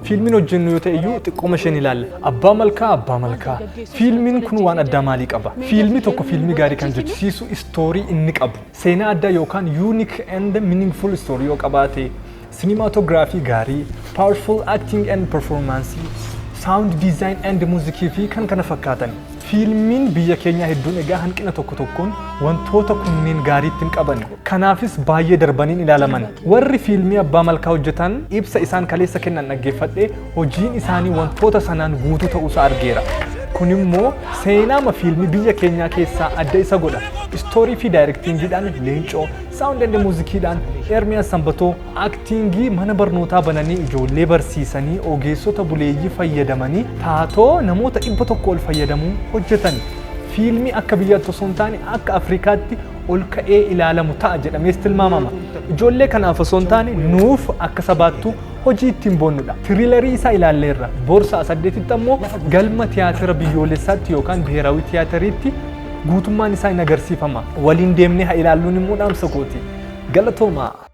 Fiilmiin hojjennu yoo ta'e iyyuu xiqqooma isheen ilaalla. Abbaa Malkaa, Abbaa Malkaa. Fiilmiin kun waan addaa maalii qaba? Fiilmii tokko fiilmii gaarii kan jechisiisu story inni qabu. Seenaa addaa yookaan unique and meaningful story yoo qabaate, cinematography gaarii, powerful acting and performance, sound design and music fi kan kana fakkaatan. Fiilmiin biyya keenyaa hedduun egaa hanqina tokko tokkoon wantoota kunneen gaariitti hin qaban. Kanaafis baay'ee darbaniin ilaalaman. Warri fiilmii Abbaa Malkaa hojjetan ibsa isaan kaleessa kennan dhaggeeffadhee hojiin isaanii wantoota sanaan guutuu ta'uusaa argeera. Kun immoo seenaama fiilmii biyya keenyaa keessaa adda isa godha. Story fi directingiidhaan Leencoo, sound and musiciidhaan Ermiyaas Sanbatoo, actingii mana barnootaa bananii ijoollee barsiisanii ogeessota buleeyyii fayyadamanii taatoo namoota 100 ol fayyadamuu hojjetan. Fiilmii akka biyyaatti osoo hin taane akka Afrikaatti ol ka'ee ilaalamu ta'a jedhamees tilmaamama. Ijoollee kanaaf osoo hin taane nuuf akka sabaattuu hojii ittiin boonnudha. Trailerii isaa ilaalleerra. Boorsaa 8tti ammoo galma tiyaatira biyyoolessaatti yookaan biheeraawii tiyaatiriitti guutummaan isaa hin agarsiifama. Waliin deemnee haa ilaalluun immoo dhaamsa kooti. Galatoomaa.